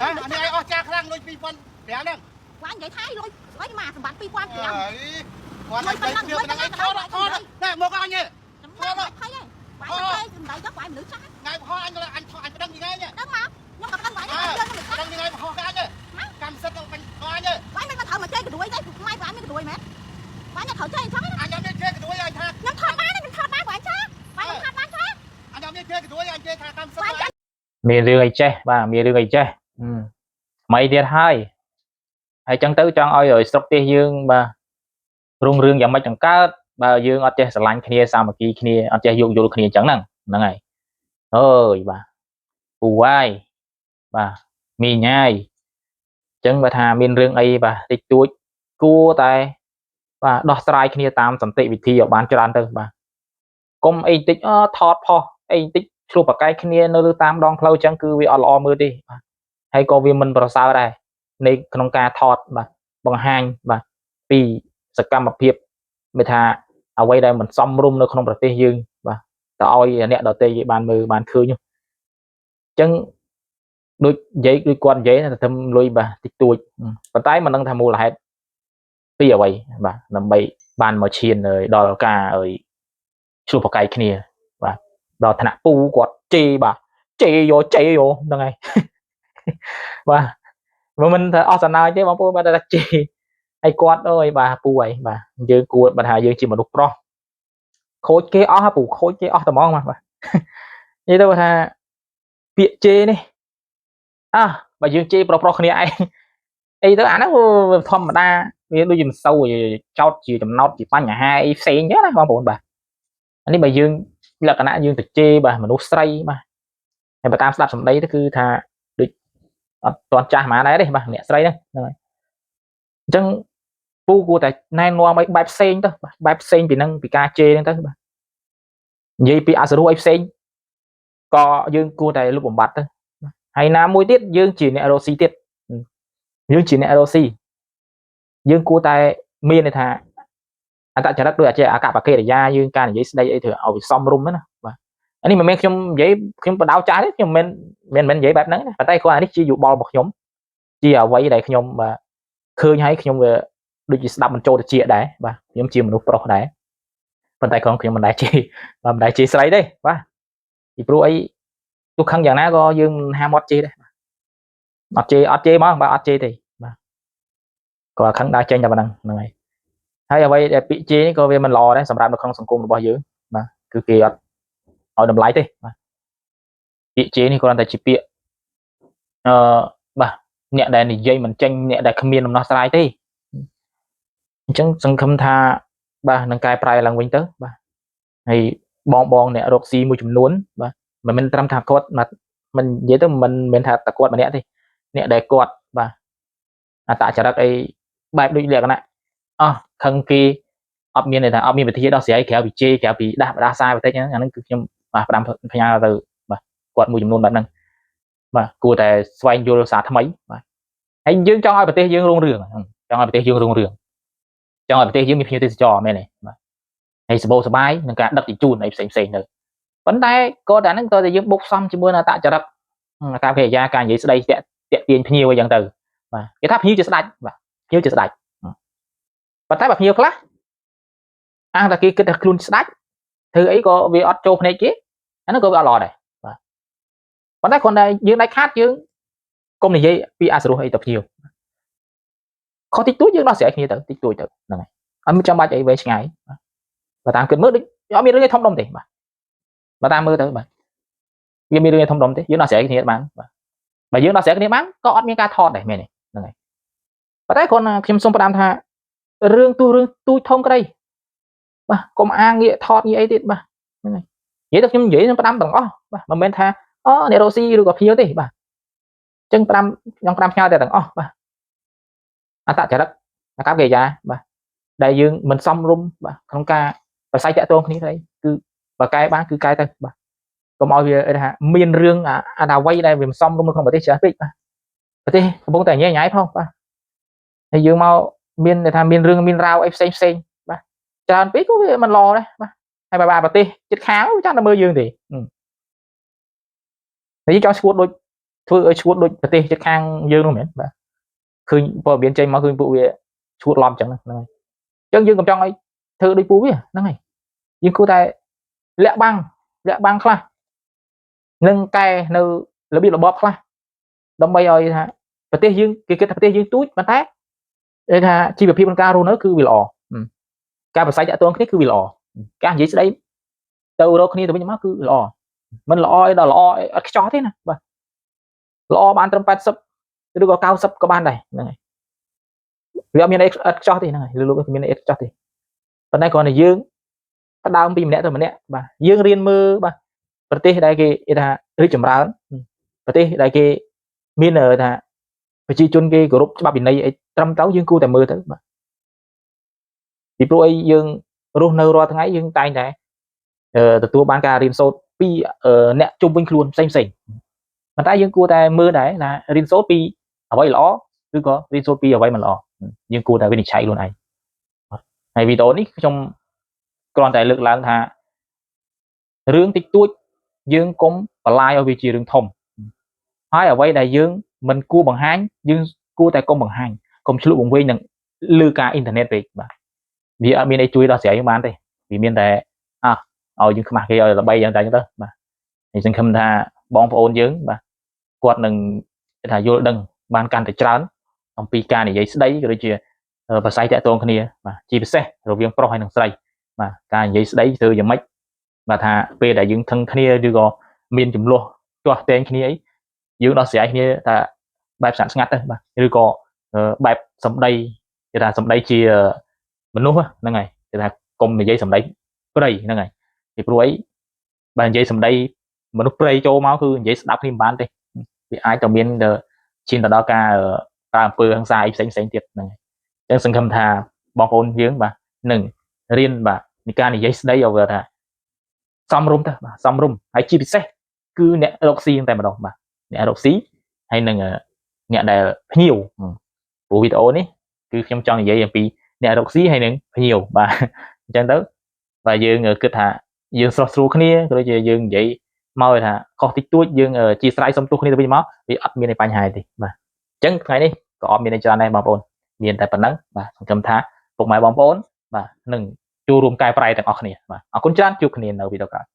វាយ ហ៎អានេះឯងអស់ចាខ្លាំងលុយ2005ហ្នឹង វាយនិយាយថាលុយស្អីមកសម្បត្តិ2005 អើយគាត់ឲ្យទៅគ្នាហ្នឹងឯងថតថតណែមកអញទេ ចំណាយភ័យឯងវាយទៅសម្ដីទៅវាយមនុស្សចាស់ ថ្ងៃបរោះអញអញថតអញប្តឹងថ្ងៃនេះ ដឹងមកខ្ញុំក៏ដឹងវាយដែរយើងមិន ប្តឹងថ្ងៃបរោះអញទេកម្មសិទ្ធិអញអញទេ វាយមិនត្រូវមកជេរក្រួយទេម៉ែវាយមានក្រួយមែនវាយត្រូវជេរអញ្ចឹង អញអត់មានជេរក្រួយអញថា ខ្ញុំថតបានខ្ញុំថតបានវាយចាវាយថតបានចា អញអត់មានជេរក្រួយអញជេរថាកម្មសិទ្ធិ វាយចា មានរឿងអីចេះបាទមានរឿងអីចេះហឹមថ្មីទៀតហើយហើយចឹងទៅចង់ឲ្យស្រុកទេសយើងបាទរុងរឿងយ៉ាងម៉េចចង្កើតបើយើងអត់ចេះស្រឡាញ់គ្នាសាមគ្គីគ្នាអត់ចេះយោគយល់គ្នាអញ្ចឹងហ្នឹងហ្នឹងហើយអើយបាទពូហើយបាទមីញ៉ាយអញ្ចឹងបើថាមានរឿងអីបាទតិចតួចគួរតែបាទដោះស្រាយគ្នាតាមសន្តិវិធីឲ្យបានច្រើនទៅបាទកុំអីតិចអឺថតផុសអីតិចឆ្លោះប្រកែកគ្នានៅលើតាមដងផ្លូវអញ្ចឹងគឺវាអត់ល្អមើលទេបាទហើយក៏វាមិនប្រសើរដែរនៃក្នុងការថតបាទបង្ហាញបាទពីសកម្មភាពមានថាអ្វីដែលមិនសមរម្យនៅក្នុងប្រទេសយើងបាទទៅឲ្យអ្នកដទៃគេបានមើលបានឃើញនោះអញ្ចឹងដូចនិយាយដូចគាត់និយាយថាធ្វើលុយបាទតិចតួចប៉ុន្តែមិនដឹងថាមូលហេតុពីអ្វីបាទដើម្បីបានមកឈានដល់ការឲ្យឆ្លោះប្រកែកគ្នាបាទដល់ថ្នាក់ពូគាត់ជេរបាទជេរយកជេរយកហ្នឹងហើយ បាទមិនថាអស់សំណើចទេបងប្អូនបាទតែជេរហើយគាត់អើយបាទពូហើយបាទយើងគួរបើថាយើងជាមនុស្សប្រុសខូចគេអស់ហ่ะពូខូចគេអស់តែហ្មងបាទបាទនិយាយទៅថាពាក្យជេរនេះអើបើយើងជេរប្រុសៗគ្នាឯងអីទៅអាហ្នឹងវាធម្មតាវាដូចជាមិនសូវចោតជាចំណោតជាបញ្ហាអីផ្សេងចឹងណាបងប្អូនបាទអានេះបើយើងលក្ខណៈយើងទៅជេរបាទមនុស្សស្រីបាទហើយបើតាមស្ដាប់សម្ដីទៅគឺថាដូចអត់ទាន់ចាស់ហ្មងដែរទេបាទអ្នកស្រីហ្នឹងហ្នឹងហើយអញ្ចឹងពូគួរតែណែនាំឲ្យបែបផ្សេងទៅបាទបែបផ្សេងពីហ្នឹងពីការជេរហ្នឹងទៅបាទនិយាយពីអសរោះអីផ្សេងក៏យើងគួរតែលុបបំបាត់ទៅបាទហើយណាមួយទៀតយើងជាអ្នករកស៊ីទៀតយើងជាអ្នករកស៊ីយើងគួរតែមានន័យថាអត្តចរិតដូចអាកប្បកិរិយាយើងការនិយាយស្ដីអីត្រូវឲ្យវាសមរម្យណាបាទអានេះមិនមែនខ្ញុំនិយាយខ្ញុំបដៅចាស់ទេខ្ញុំមិនមែនមិននិយាយបែបហ្នឹងណាប៉ុន្តែគ្រាន់អានេះជាយោបល់របស់ខ្ញុំជាអ្វីដែលខ្ញុំបាទឃើញហើយខ្ញុំវាដូចជាស្ដាប់មិនចូលត្រចៀកដែរបាទខ្ញុំជាមនុស្សប្រុសដែរប៉ុន្តែក្រុមខ្ញុំមិនដែលជេរបាទមិនដែលជេរស្រីទេបាទពីព្រោះអីទោះខឹងយ៉ាងណាក៏យើងមិនហាមអត់ជេរដែរបាទអត់ជេរអត់ជេរហ្មងបាទអត់ជេរទេបាទក៏ខឹងដើរចេញតែប៉ុណ្ណឹងហ្នឹងហើយហើយអ្វីដែលពាក្យជេរនេះក៏វាមិនល្អដែរសម្រាប់នៅក្នុងសង្គមរបស់យើងបាទគឺគេអត់ឲ្យតម្លៃទេបាទពាក្យជេរនេះគ្រាន់តែជាពាក្យអឺបាទអ្នកដែលនិយាយមិនចេញអ្នកដែលគ្មានដំណោះស្រាយទេអញ្ចឹងសង្ឃឹមថាបាទនឹងកែប្រែឡើងវិញទៅបាទហើយបងបងអ្នករកស៊ីមួយចំនួនបាទមិនមែនត្រឹមថាគាត់មកមិននិយាយទៅមិនមែនថាតែគាត់ម្នាក់ទេអ្នកដែលគាត់បាទអត្តចរិតអីបែបដូចលក្ខណៈអស់ខឹងគេអត់មានន័យថាអត់មានវិធីដោះស្រាយក្រៅពីជេរក្រៅពីដាស់បដាសាយបន្តិចហ្នឹងអាហ្នឹងគឺខ្ញុំបាទផ្ដាំផ្ញើទៅបាទគាត់មួយចំនួនបែបហ្នឹងបាទគួរតែស្វែងយល់សារថ្មីបាទហើយយើងចង់ឲ្យប្រទេសយើងរុងរឿងចង់ឲ្យប្រទេសយើងរុងរឿងចង់ឲ្យប្រទេសយើងមានភ្ញៀវទេសចរមែនទេបាទហើយសបោសបាយនឹងការដឹកជញ្ជូនអីផ្សេងផ្សេងទៅប៉ុន្តែក៏តែហ្នឹងក៏តែយើងបុកផ្សំជាមួយនឹងអត្តចរិតការកិរិយាការនិយាយស្ដីតាក់តាក់ទាញភ្ញៀវអីចឹងទៅបាទគេថាភ្ញៀវជាស្ដេចបាទភ្ញៀវជាស្ដេចប៉ុន្តែបើភ្ញៀវខ្លះអាងតែគេគិតថាខ្លួនស្ដេចធ្វើអីក៏វាអត់ចូលភ្នែកគេអាហ្នឹងក៏វាអត់ល្អដែរបាទប៉ុន្តែគ្រាន់តែយើងដាច់ខាតយើងកុំនិយាយពីអសរោះអីទៅភ្ញៀវខុសតិចតួចយើងដោះស្រាយគ្នាទៅតិចតួចទៅហ្នឹងហើយអត់មានចាំបាច់អីវែងឆ្ងាយបាទបើតាមគិតមើលដូចអត់មានរឿងអីធំដុំទេបាទបើតាមមើលទៅបាទវាមានរឿងអីធំដុំទេយើងដោះស្រាយគ្នាបានបាទបើយើងដោះស្រាយគ្នាបានក៏អត់មានការថតដែរមែនទេហ្នឹងហើយប៉ុន្តែគ្រាន់តែខ្ញុំសូមផ្ដាំថារឿងទូរឿងទូចធំក្តីបាទកុំអាងងាកថតងាកអីទៀតបាទហ្នឹងហើយនិយាយទៅខ្ញុំនិយាយខ្ញុំផ្ដាំទាំងអស់បាទមិនមែនថាអូអ្នករកស៊ីឬក៏ភ្ញៀវទេបាទអញ្ចឹងផ្ដាំខ្ញុំផ្ដាំផ្ញើតែទាំងអស់បាទអត្តចរិតអាកប្បកិរិយាបាទដែលយើងមិនសមរម្យបាទក្នុងការប្រស័យតាក់ទងគ្នាស្អីគឺបើកែបានគឺកែទៅបាទកុំឲ្យវាអីថាមានរឿងអាអ្វីដែលវាមិនសមរម្យនៅក្នុងប្រទេសច្រើនពេកបាទប្រទេសកំពុងតែញ៉ៃញ៉ៃផងបាទហើយយើងមកមានថាមានរឿងមានរ៉ាវអីផ្សេងផ្សេងបាទច្រើនពេកក៏វាមិនល្អដែរបាទហើយបើប្រទេសជិតខាងចាំតែមើលយើងទេហើយយើងចង់ឈួតដូច ធ្វើឲ្យឈួតដូចប្រទេសជិតខាងយើងនោះមែនបាទឃើញព័ត៌មានចេញមកឃើញពួកវាឈួតឡំអញ្ចឹងហ្នឹងហើយអញ្ចឹងយើងកុំចង់ឲ្យធ្វើដូចពួកវាហ្នឹងហើយយើងគួរតែលាក់បាំងលាក់បាំងខ្លះនិងកែនៅរបៀបរបបខ្លះដើម្បីឲ្យថាប្រទេសយើងគេគិតថាប្រទេសយើងទូចប៉ុន្តែគេថាជីវភាពក្នុងការរស់នៅគឺវាល្អការប្រស័យតាក់ទងគ្នាគឺវាល្អការនិយាយស្ដីទៅរកគ្នាទៅវិញមកគឺល្អមិនល្អអីដល់ល្អអត់ខ្ចោះទេណាបាទល្អបានត្រឹម80ឬក៏90ក៏បានដែរហ្នឹងហើយវាអត់មានអីអត់ខ្ចោះទេហ្នឹងហើយលោកមានអីខ្ចោះទេប៉ុន្តែគ្រាន់តែយើងផ្ដើមពីម្នាក់ទៅម្នាក់បាទយើងរៀនមើលបាទប្រទេសដែលគេថារីកចម្រើនប្រទេសដែលគេមានថាប្រជាជនគេគោរពច្បាប់វិន័យអីត្រឹមត្រូវយើងគួរតែមើលទៅបាទពីព្រោះអីយើងរស់នៅរាល់ថ្ងៃយើងតែងតែទទួលបានការរៀនសូត្រពីអ្នកជុំវិញខ្លួនផ្សេងផ្សេងប៉ុន្តែយើងគួរតែមើលដែរថារៀនសូត្រពីអ្វីល្អឬក៏រៀនសូត្រពីអ្វីមិនល្អយើងគួរតែវិនិច្ឆ័យខ្លួនឯងហើយវីដេអូនេះខ្ញុំគ្រាន់តែលើកឡើងថារឿងតិចតួចយើងកុំបន្លាយឲ្យវាជារឿងធំហើយអ្វីដែលយើងមិនគួរបង្ហាញយើងគួរតែកុំបង្ហាញកុំឆ្លុះបង្វែងនឹងលើការអ៊ីនធឺណិតពេកបាទវាអត់មានអីជួយដល់ស្រីយើងបានទេវាមានតែអះឲ្យយើងខ្មាស់គេឲ្យល្បីយ៉ាងតែទៅបាទហើយសង្ឃឹមថាបងប្អូនយើងបាទគាត់នឹងថាយល់ដឹងបានកាន់តែច្រើនអំពីការនិយាយស្ដីក៏ដូចជាប្រស័យតាក់ទងគ្នាបាទជាពិសេសរវាងប្រុសហើយនិងស្រីបាទការនិយាយស្ដីធ្វើយ៉ាងម៉េចបាទថាពេលដែលយើងថឹងគ្នាឬក៏មានចំនួនទាស់ទែងគ្នាអីយើងដោះស្រាយគ្នាថាបែបស្ងាត់ស្ងាត់ទៅបាទឬក៏បែបសម្ដីគេថាសម្ដីជាមនុស្សហ្នឹងហើយគេថាកុំនិយាយសម្ដីព្រៃហ្នឹងហើយពីព្រោះអីបើនិយាយសម្ដីមនុស្សព្រៃចូលមកគឺនិយាយស្ដាប់គ្នាមិនបានទេវាអាចទៅមានឈានទៅដល់ការប្រើអំពើហិង្សាអីផ្សេងផ្សេងទៀតហ្នឹងហើយអញ្ចឹងសង្ឃឹមថាបងប្អូនយើងបាទនឹងរៀនបាទនៃការនិយាយស្ដីឲ្យវាថាសមរម្យទៅបាទសមរម្យហើយជាពិសេសគឺអ្នករកស៊ីតែម្ដងបាទអ្នករកស៊ីហើយនឹងអ្នកដែលភ្ញៀវព្រោះវីដេអូនេះគឺខ្ញុំចង់និយាយអំពីអ្នករកស៊ីហើយនឹងភ្ញៀវបាទអញ្ចឹងទៅបាទយើងគិតថាយើងស្រស់ស្រួលគ្នាក៏ដូចជាយើងនិយាយមកថាខុសតិចតួចយើងជាស្រ័យសុំទោសគ្នាទៅវិញមកវាអត់មានបញ្ហាទេបាទអញ្ចឹងថ្ងៃនេះក៏អត់មានអីច្រើនដែរបងប្អូនមានតែប៉ុណ្ណឹងបាទសង្ឃឹមថាពុកម៉ែបងប្អូនបាទនឹងចូលរួមកែប្រែទាំងអស់គ្នាបាទអរគុណច្រើនជួបគ្នានៅវីដេអូក្រោយ។